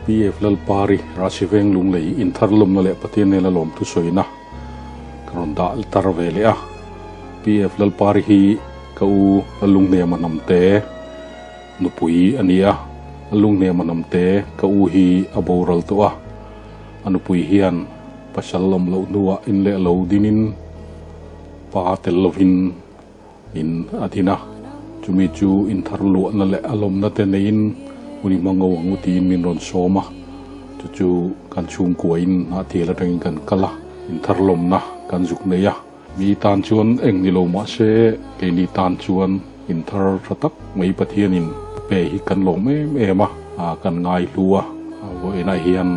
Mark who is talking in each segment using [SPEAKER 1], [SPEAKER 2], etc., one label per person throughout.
[SPEAKER 1] PF Lalpari Rahsiveng Lunglei inthar lawmna leh Pathian nena lawmthu sawina ka rawn dah tar ve leh a. PF Lalpari hi ka u Lallunghnema Hnamte nupui a ni a. Lallunghnema Hnamte ka u hi a boral tawh a. A nupui hian pasal lawm loh hnuah in leh lo dinin pa tel lovin In a din a, chumi chu inthar luahna leh a lawmna te neiin hun i hmang ngo ang u tiin min rawn sawm a, chu chu kan chhungkuain Hnahthial atangin kan kal a, inthar lawmna kan zuk nei a. Mi tan chuan eng ni lo mah se keini tan chuan inthar tha tak mai Pathianin a pe hi kan lawm em em a, kan ngaihlu a, vawiinah hian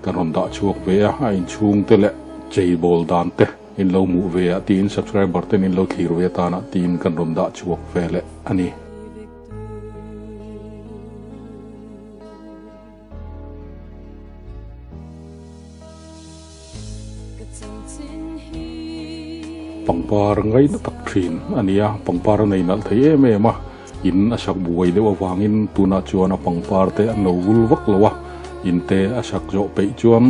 [SPEAKER 1] kan rawn dah chhuak ve a, a inchhungte leh cheibawl dan te. In lo hmuh ve ah tiin subscriber ten in lo thlir ve atan ah tiin kan rawn dah chhuak ve leh a ni. Pangpar ngaina tak thin a ni a, pangpar a nei nalh thei em em a, in a sak buai deuh avangin tunah chuan a pangpar te an lo vul vak lo a, in te a sak zawh peih chuan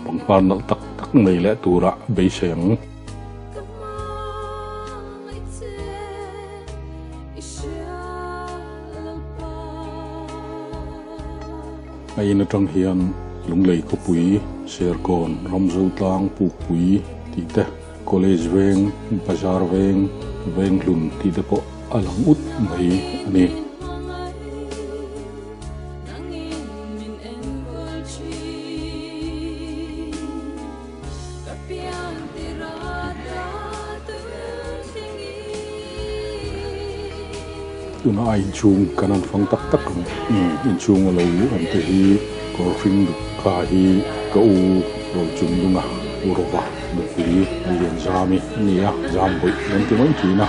[SPEAKER 1] Pangpar nalh tak tak nei leh turah beisei ang. A in atang hian Lunglei khawpui, Serkawn, Ramzotlang, Pukpui tih te, College veng, Bazar veng, Venghlun tih te pawh a lang ut mai a ni. Tuna a inchhung kan han fang tak tak ang inchhung a lo awm te hi kawr hring duk kha hi ka u Rochung Lunga u Rova nupui Lianzami a ni a, Zambawih an ti mai thin a.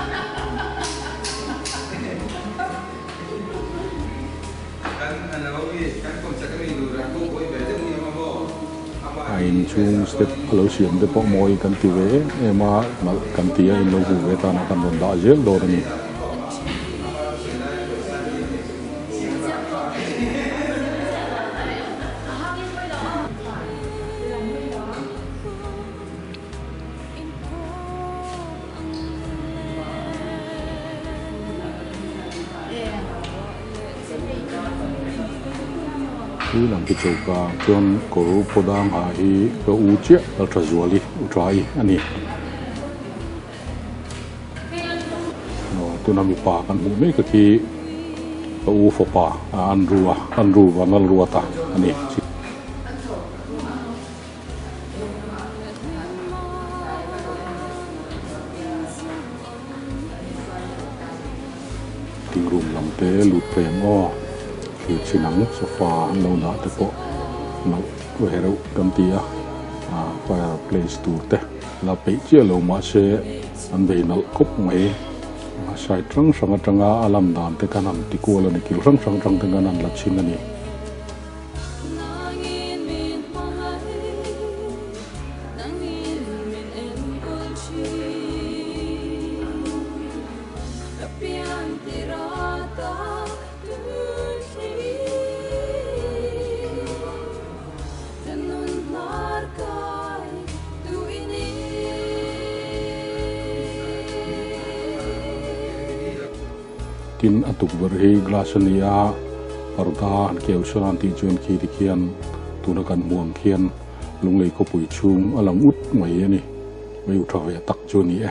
[SPEAKER 1] A inchhung step a lo siam te pawh mawi kan ti ve em em a, nalh kan ti a, in lo hmu ve tan ah kan rawn dah zel dawn a ni. Khi lam khi choka chuan kawr paw dang ah hi ka u chiah ka tha zual hi u tha hi a ni. Tuna mipa kan hmuh mek a khi ka u fapa an ru a an ru vangal ruat a a ni. Sitting room lam te lut phei ang aw thlir chhin ang sofa an lo dah te pawh nalh ve reuh kan ti a ah fire place tur te la peih chiah lo mahse an bei nalh khawp mai a side hrang hrang atanga a lan dan te khan an ti kual a ni kil hrang hrang atang te khan an la chhin a ni. Tin a tukverh hi glass a ni a, parda an keu sawn an tih chuan khi tikhian tuna kan hmuh ang khian Lunglei khawpui chhung a lang ut mai a ni. Vei u tha ve tak chu a ni e.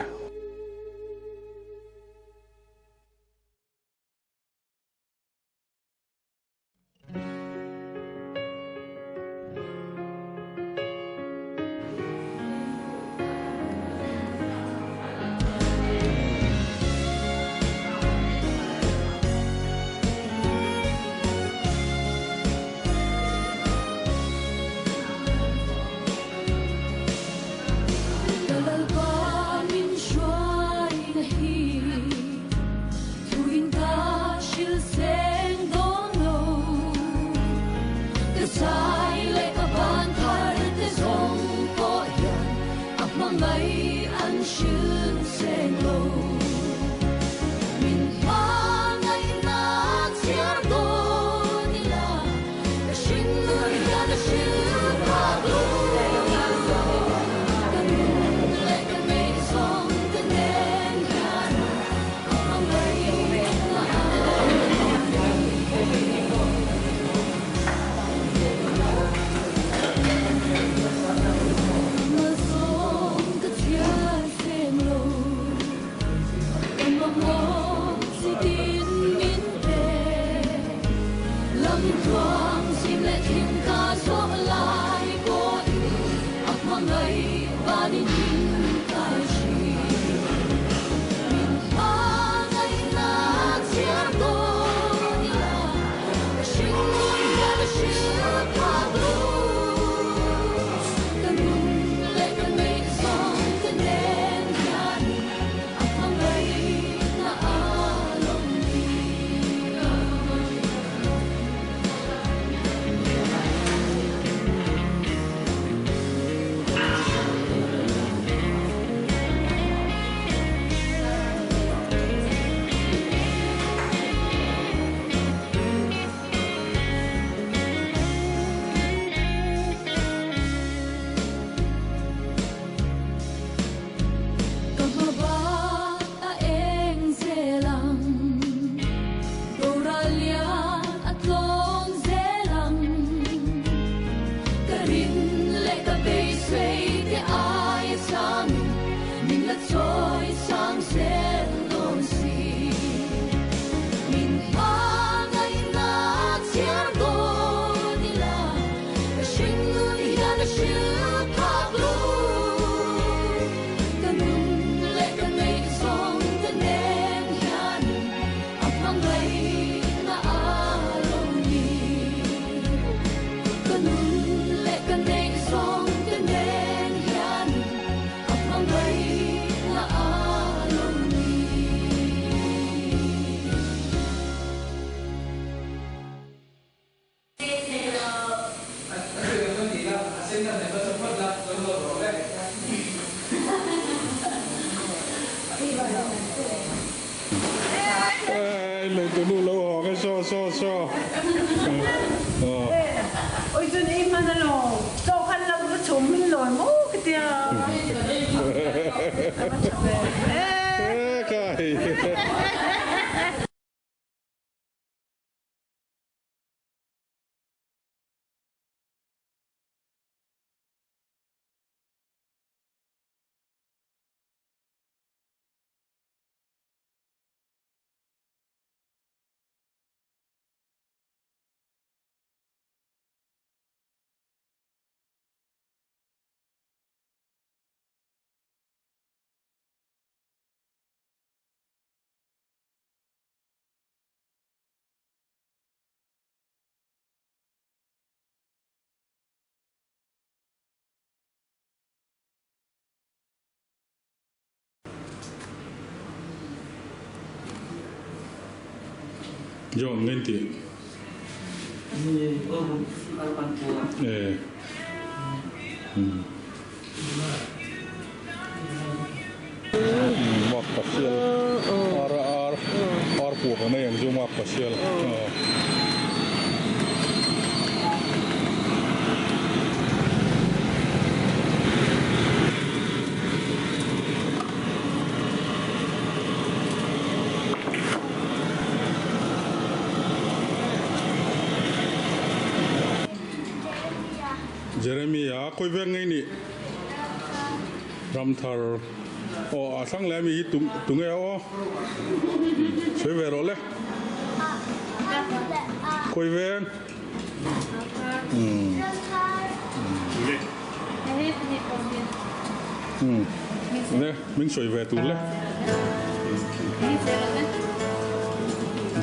[SPEAKER 2] la chawi sang zel dawn si. Min hmangaihna chhiar dawn ila, ka hringnun hian a hrilh phak lo. Ka nun leh ka neih zawng te nen hian a hmangaihna a lo ni. Ka nun leh ka neih zawng te nen hian a hmangaihna a lo ni.
[SPEAKER 1] Lei tu nu lo ho cái so so so.
[SPEAKER 3] Ôi xuân im mà nó cho khăn lâu nó chụm mình rồi mố cái tia.
[SPEAKER 1] Cái. John ngenti. Eh. Mak pasial. Ar ar ar pu ka nei ang chu mak pasial. Jeremy a koi veng ngai ni Ramthar o a thlang le mi tung tung e o soi ve ro le koi veng ne mình soi ve tu le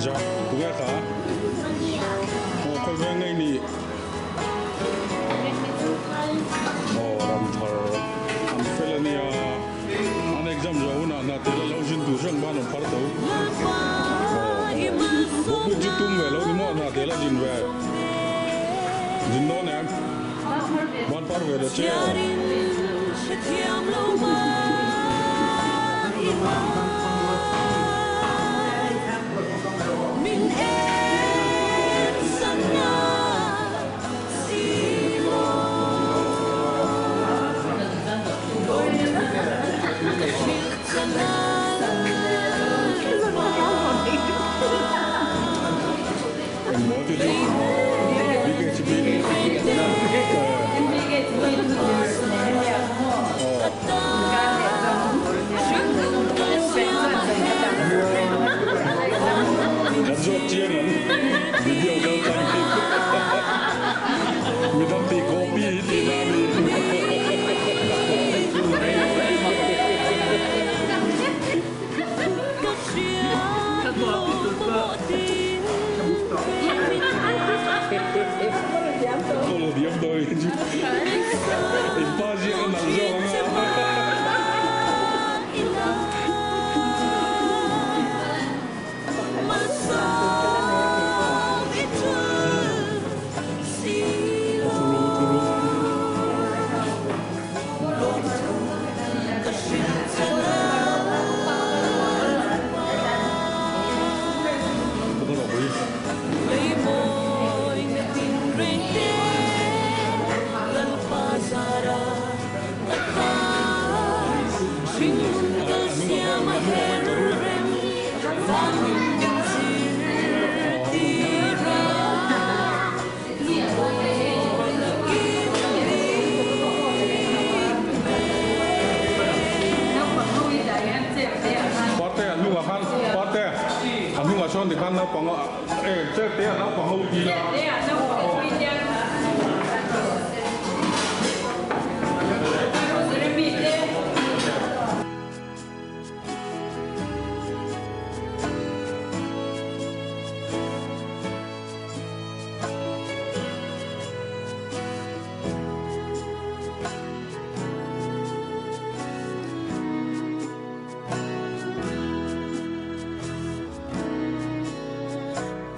[SPEAKER 1] ja tung e kha o koi veng ngai ni o Ramthar an felania an exam zo na na te lo jin tu jang ban par to bo bu ji tum ve lo ni mo na te la jin ve jin no ne ban par ve le che mo chu chu BKHB Kan zawt chiang an video kal tlang mi dang ti copy hi ti na mi Ko lo diam doi chu in pa ji an nang zo anga turu turu Ko ro bui Naupang e chair te ah naupang ho dil a.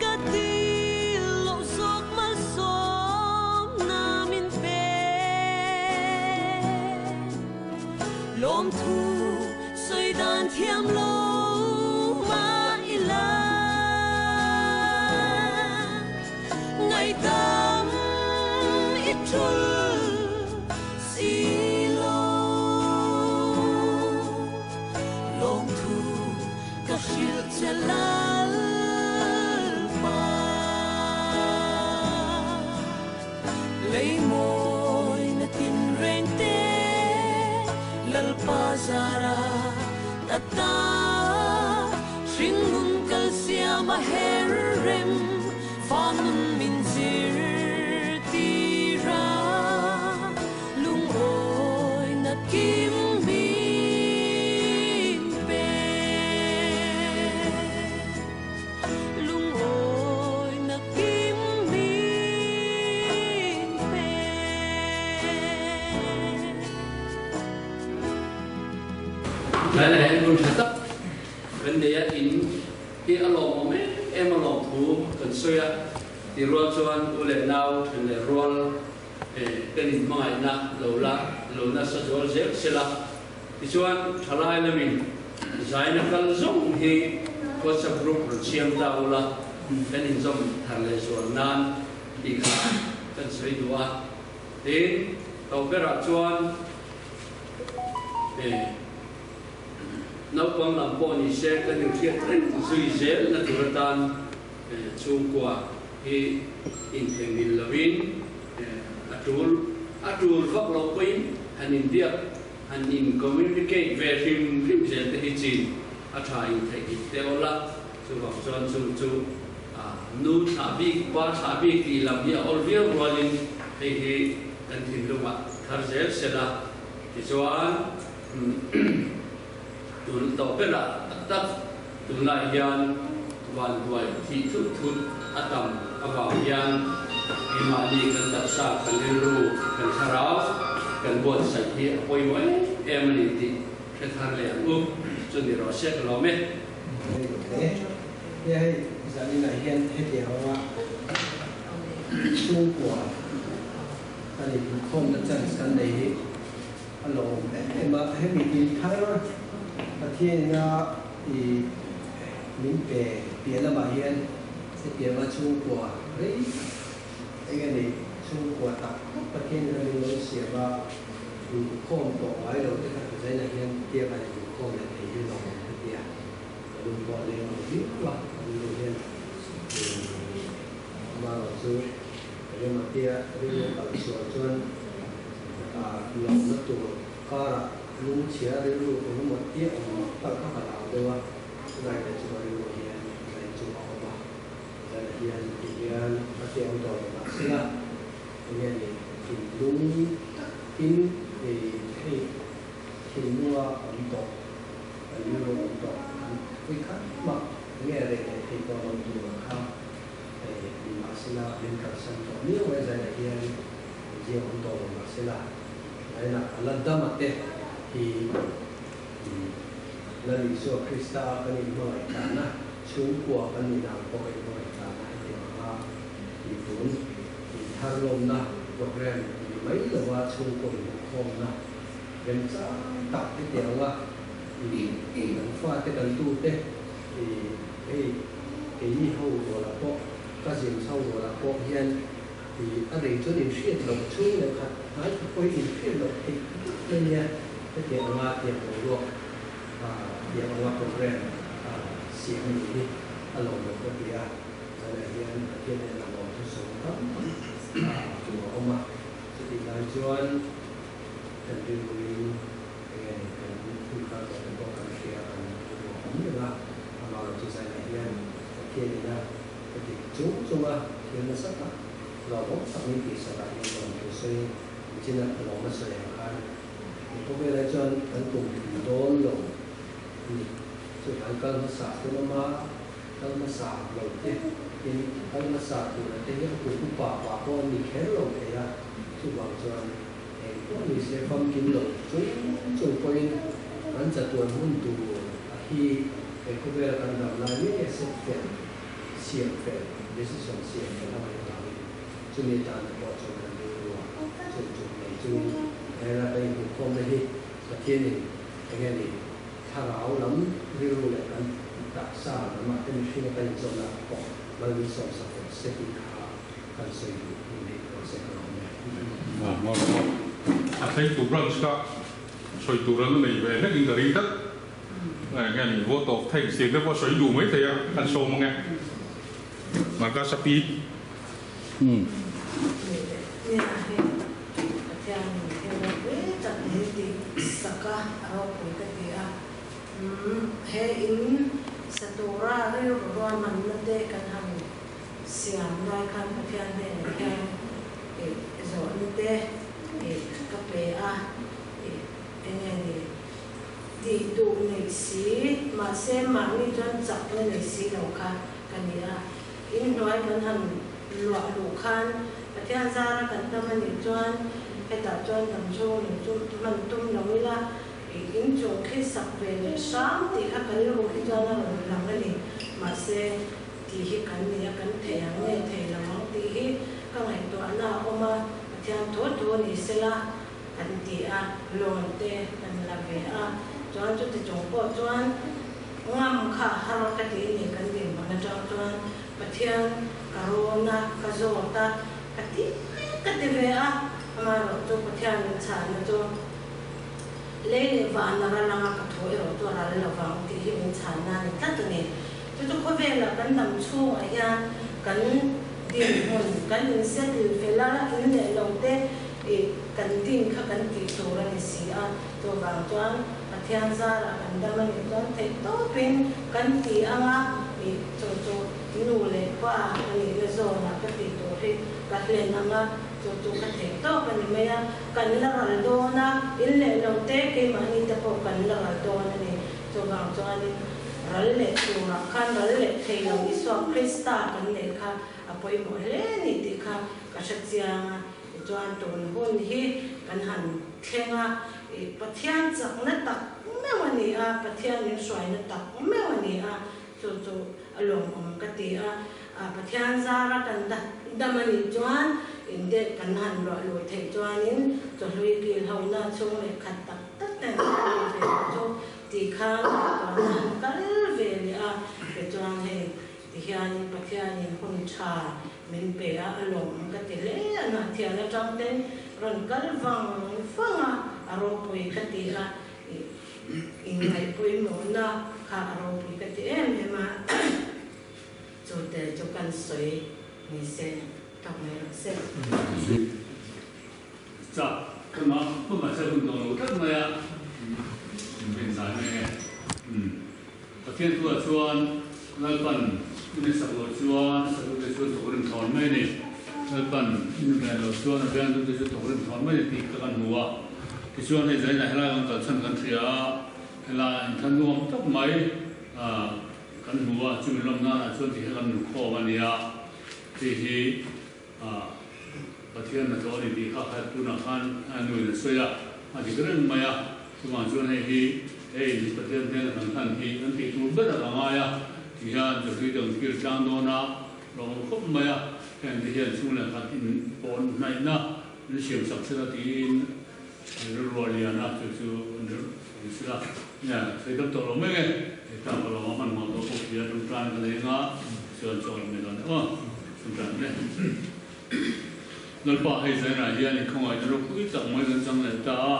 [SPEAKER 2] Ka dil loh zawk malsawmna min pe. Lawmthu sawi dan thiam lo mah ila. Ngaihdam i tul si lo. Lawmthu ka hrilh che Lalpa. Lei mawi na tinreng te Lalpa zara ta ta. Hringnun kal siam a her rem fa nun min zirtir a. Lungawi na kim min pe. Lungawi na kim min pe.
[SPEAKER 4] Tlai leh hun tha tak kan nei a, in hi a lawmawm em em a lawm thu kan sawi a, ti rual chuan u leh nau then leh rual kan inhmangaihna lo la lo nasa zual zel sela, tichuan thalai lamin zaina kal zawng hi WhatsApp group rawn siam ta ula kan inzawm thar leh zual nan tih kha kan sawi duh a, tin to berah chuan. Naupang lam pawh ni se kan inhriat reng zui zel na tur atan chhungkua hi inthengil lovin a tul a tul vak loh pawhin han inbiak han in communicate ve hrim hrim zel te hi chin a tha in theihnghilh te awl a, chuvang chuan chung chu nu thlah bik pa thlah bik tih lam hi a awl viau rualin hei hi kan thinlungah thar zel sela. Tichuan, tun tawh berah tak tak tunlai hian vanduai thih thut thut a tam avang hian keimahni kan taksa, kan rilru, kan thlarau kan buatsaih hi a pawimawh em em a ni tih hre thar leh ang u. Chu ni rawh se ka lawm e.
[SPEAKER 5] Hei hei zaninah hian hetiang anga chhungkua Kan inkhawmna chance kan nei hi a lawm em em a, hemi in thar Pathianina i min pe piah lamah hian hetianga chhungkua rei tak eng nge ni chhungkua tak tak Pathianina min lo siam a, inkhawm tawh ngai lo te kha zainah hian tianga inkhawm leh thei hi lawm awm ka ti a, ka lung pawh a leng lo viau a, ka rilru hian amaherawh chu. Rematia rilru kal chhuah chuan lawmna tur karah lungchhia rilru engemaw tia awm palh kha ka hlau deuh a, chulai te chu ka rilru hian zai chu a awm a, zaiah hian ti hian a ti awm tawh lo mahsela enge ni thinlung takin hei thinlunga awm tawh kan rilru awm tawh vawikhat mah enge reh leh thei tawh lo tur kha Hei nimahsela min kalsan tawh miau mai zaiah hian ziak awm tawh lo mahsela lainah a la dam a te hi Lal Isua Krista a kan inhmangaih tana chhungkua kan nihna ang pawh kan inhmangaih tana hetiang anga tihpun intharlawmna program ni mai lova chhungkaw inhmuhkhawmna remchang tak hetiang anga kan fate kan tute Hei keini ho rualah pawh ka zin chho rualah pawh hian a rei chuan inhriat loh chhung leh khat hnai khat pawhin inhriat loh theih vek mai nia hetiang anga tiang boruak tiang anga program siam a nih hi a lawm lo ka ti a, zanah hian Pathian nen a lawm thusawi tam tak tur a awm a, chutih lai chuan kan rilruin Enge ni kan hun kal tawh te pawh kan hria kan ruah awm reng a, amaherawhchu zainah hian Pathianina heti chung chunga thil nasa tak lawmawm tak min tihsak ah hian lawmthu sawiin nichina ka lawm a sawi ang khan he khawvelah chuan kan kum thum dawn lo a ni. Chuvang kal hmasa te lama kal hmasa lo te in kal hmasa tura te hi a kum upa pa pawh an ni kher lo thei a, chuvang chuan eng pawh ni se famkim lo chung chung pawhin kan chatuan hun tur a hi he khawvela kan dam lai ngei a set fel, siam fel, decision siam fel a ngaih vangin chumi atan te pawh chuan kan rilru a chung chung nei chungin hela kan inhmuhkhawmna hi Pathianin eng nge ni Thlarau lam rilru leh kan taksa lamah te mihringa kan inzawmna ah pawh mal min sawmsak rawh se tih kha kan sawi duh hun neih rawh se ka lawm e.
[SPEAKER 1] A thlengtu branch kha sawi tur an la nei ve hlek in ka ring tlat. Enge ni vote of thanks tih te pawh sawi duh mai thei a, kan sawm ange. Marka Sapi.
[SPEAKER 3] Pathian min thil ropui tak min tih sak a, a ropui ka ti a. He in sa tura rilru ruahmanna te kan han siam lai khan Pathian hnenah hian zawhna te ka pe a, enge ni tih duh nei si, mahse mahni chuan chakna nei si lo kha ka ni a. Inhnuai kan han luah luh khan Pathian zara kan dam a nih chuan hetah chuan dam chhung lung chu hman tum lo ila, inchung khi sak ve leh hram tih kha kan rilru hi chuan a rawn lang a ni. Mahse, tih hi kan ni a, kan thei ang nge thei lo ang tih hi ka ngaihtuahna a awm a, Pathian thu thu ni sela kan ti a, loan te kan la ve a, chuan chuti chung pawh chuan ngam kha har ka ti a ni kan dinhmun atang chuan Pathian ka rawn a, ka zawt a, ka ti ka ti ve a, amaherawh chu Pathian min chhanna chu lei leh van a ral anga ka thu erawh chu a ral lo vang tih hi min chhanna a ni tlat a ni. Chu chu khawvelah kan dam chhungah hian kan dinhmun, kan insettle fel a, in leh lo te ih kan din kha kan tih tur a ni si a, chuvang chuan Pathian zarah kan dam a nih chuan theih tawpin kan ti ang a, ih chu chu nu leh pa a nihna zawnah ka tih tur hi ka hlen ang a, chu chu ka theih tawp a ni mai a, kan la ral dawn a, in leh lo te keimahni te pawh kan la ral dawn a ni. Chuvang chuanin ral leh turah khan ral leh thei lo Isua Krista kan neih kha a pawimawh hle a ni tih kha ka hre chiang a. Tichuan tun hun hi kan han thleng a, ih Pathian chakna tak meuh a ni a, Pathian min hruaina tak meuh a ni a, chu chu a lawmawm ka ti a. Pathian zara kan dam a nih chuan in deh kan han luah luh theih chuanin chawhlui kil hona chhung leh khat tak tak ten kan nih ve ang chu tih khan ngaihtuahna han kal ve leh a, tichuan hei tihianin Pathianin hun tha min pe a, a lawmawm ka ti hle a, Hnahthial atang ten rawn kal vang vang a, a ropui ka ti a, inngaihpawimawhna kha a ropui ka ti em em a. Chu te chu kan sawi ni se tak mai rawh se.
[SPEAKER 4] Chak ka mah ka mah se hun tawh lo tlat mai a, min zai mai nge. Pathian thu ah chuan Lalpan in a sak loh chuan a sak te chu thawk rim thawn mai a ni. Lalpan in a ven loh chuan a veng tu te chu thawk rim thawn mai a ni tih kha kan hmu a. Tichuan hei zainah helai kan kal chhan kan hria a, helai inthlan nuam tak mai Kan hmu a, chumi lawm nanah chuan ti hi kan nu khawm a nia, hei hi Pathian hnathawh a ni tih kha kha tunah khan nuin a sawi a, a dik reng mai a, chuvang chuan hei hi hei Pathian hnena kan hlan hi kan tih tur ber a ka ngai a, ti hian chawhlui dang kil tlang dawn a rawng khawp mai a, heng te hian chhung leh khat in pawn hnaihna min siam sak sela tiin rilru a lian a, chu chu Ni sila, nia, sawi dam tawh lo mai nge, hei ta ka lawm a hman hmawh tawh pawh tia ṭawngṭai ka leng a, chuan chaw in nei dawn e aw, ṭawngṭai ang le. Lalpa hei zainah hian i khawngaihna ropui tak mai kan chang leh ta a,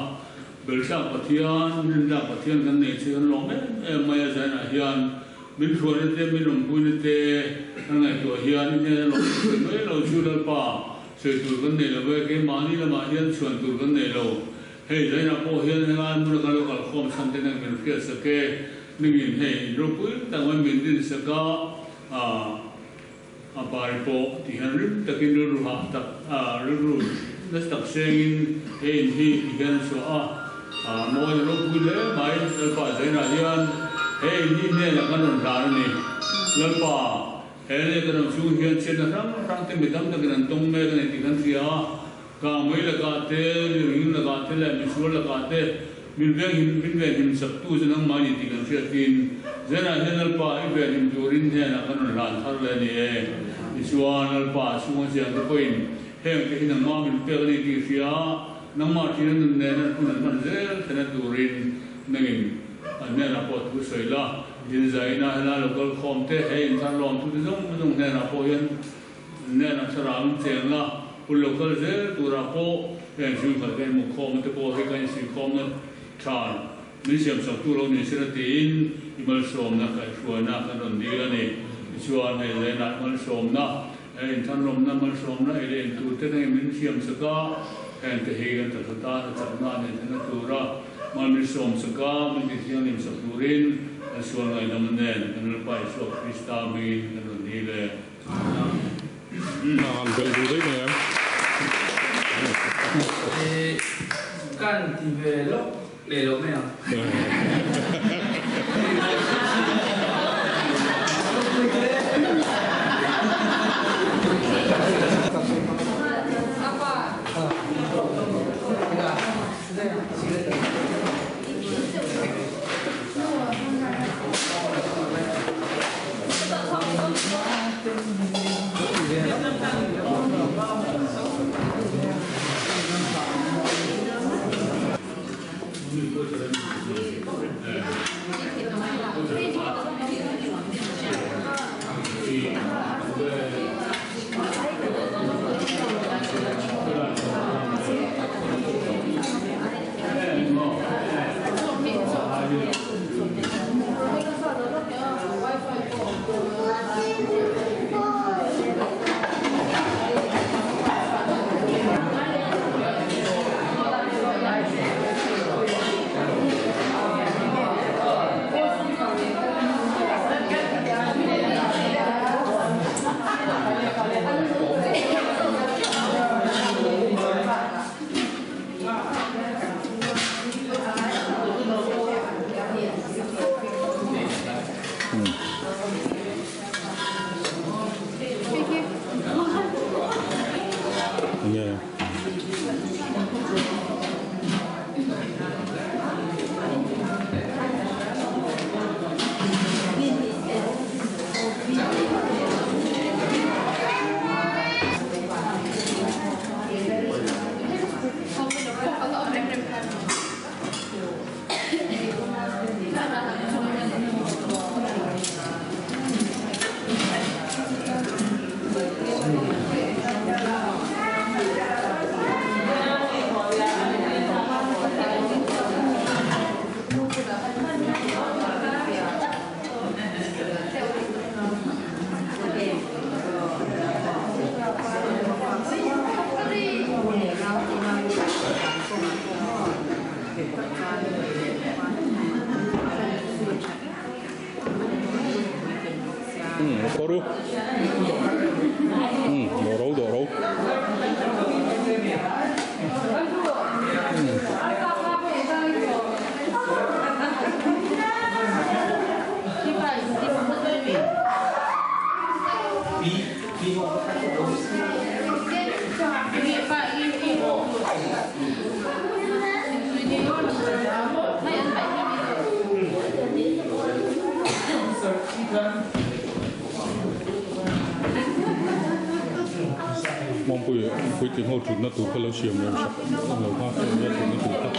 [SPEAKER 4] Belthlak Pathian, Rintlak Pathian kan nei che kan lawm em em mai a, zainah hian min hruaina te, min awmpuina te kan ngaihtuah hian i hnena lawm sawi mai lo chu Lalpa sawi tur kan nei lo ve, keimahni lamah hian chhuan tur kan nei lo. Hei zainah pawh hian helai hmuna kan lo kalkhawm chhan te nen min hriat sak e. Ningin hei in ropui tak mai min din sak a,
[SPEAKER 6] A pari pawh ti hian rim takin rilru hah tak rilru nasa tak sengin he in hi ti hian a chhuah a, a mawi a ropui hle mai. Lalpa Zainah hian he in hi hnenah kan rawn hlan a ni. Lalpa, he lei kan awm chhung hian chhiatna hrang hrang te mi tam takin an tawng mek a ni tih kan hria a, Kangmei lakah te, lirngin lakah te leh misual lakah te min venghim min venhim chaktu chu nangmah ni tih kan hriatin Zenah hian Lalpa i venhim turin hnenah kan rawn hlan thar leh a ni e. Tichuan Lalpa a chhunga chiang te pawhin heng te hi nangmah min pek a ni tih hria a, nangmah ṭhina nun nena hun an hman zel thena turin nangin an hnenah pawh thu sawi la. Tin Zaina helai lo kal khawm te, he inthar lawm thute zawng zawng hnenah pawh hian Nen a thlarau in cheng la, hun lo kal zel turah pawh heng chhungkhat kan inhmuh khawmna te pawh hi kan insuihkhawmna than min siamsak tu lo ni sela tiin i malsawmna kaihhruaina kan rawn dil a ni. Tichuan hei Zainah i malsawmna, he inthanrawmna malsawmna ei leh in tur te nge min siamsak a, heng te hi kan taksa tan a chakna a neih theihna tura mal min sawmsak a, min tithianghlimsak turin kan sual ngaihdam nen kan Lalpa Isua Krista hmingin kan rawn dil e.
[SPEAKER 1] An belh duh daih mai em?
[SPEAKER 4] Kan ti ve lawk leh lo mai ang.
[SPEAKER 1] Mawngpui puitling ho thutna tur kha lo siam rem sak an lo nghak em nia thutna tur kha.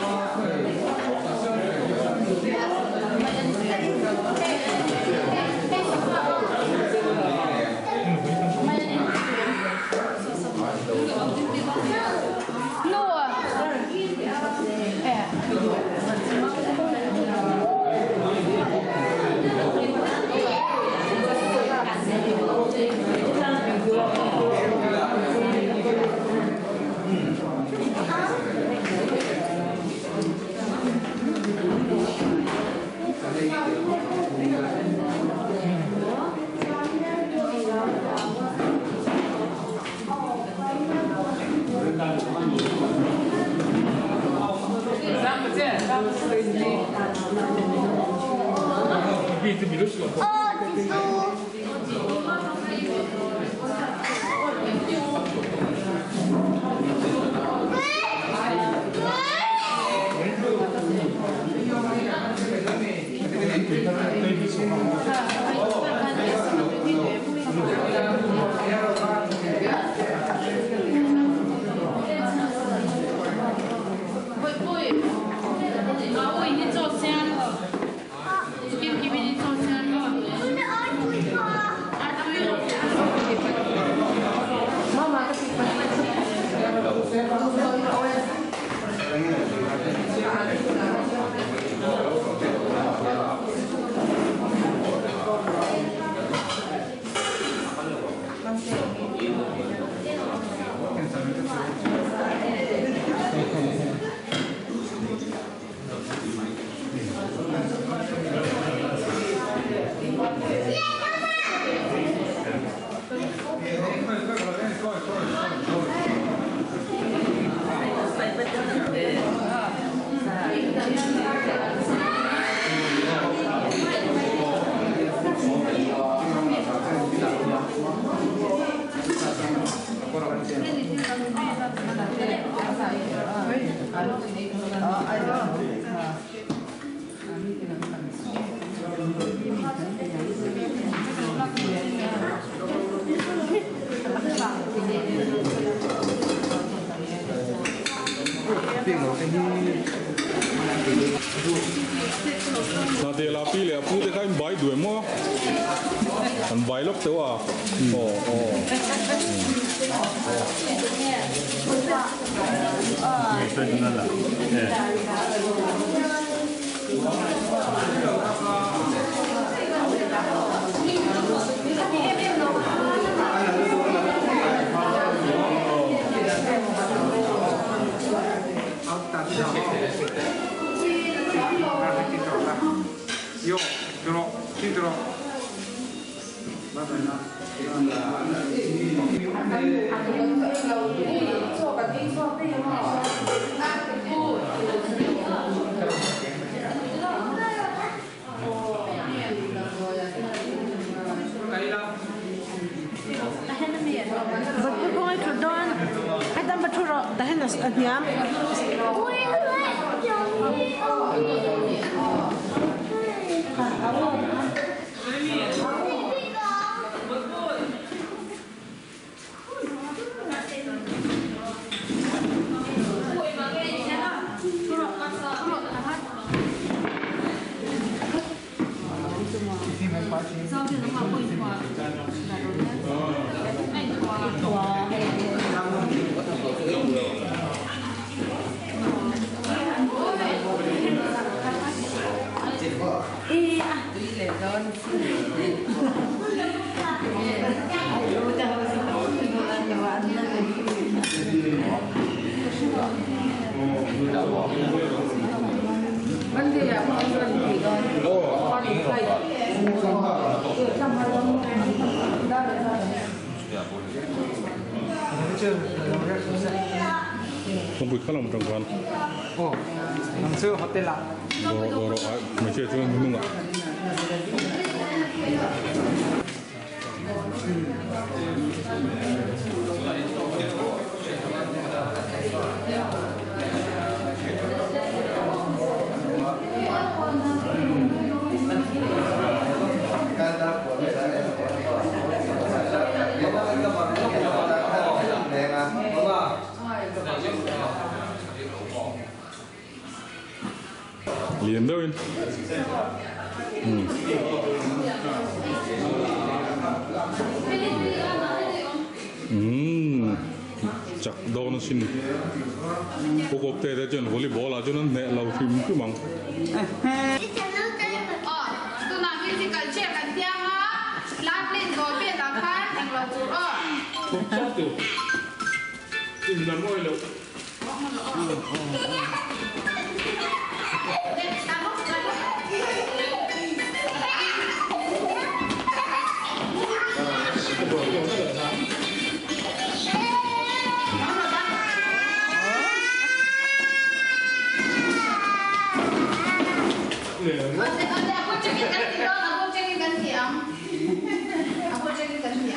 [SPEAKER 1] Liền đâu in. Chắc đâu nó xin. Cô cọp tê ra chân volleyball là cho nó nhẹ lâu phim cứ bằng.
[SPEAKER 7] atangin kan ti ang. A bul atangin kan ti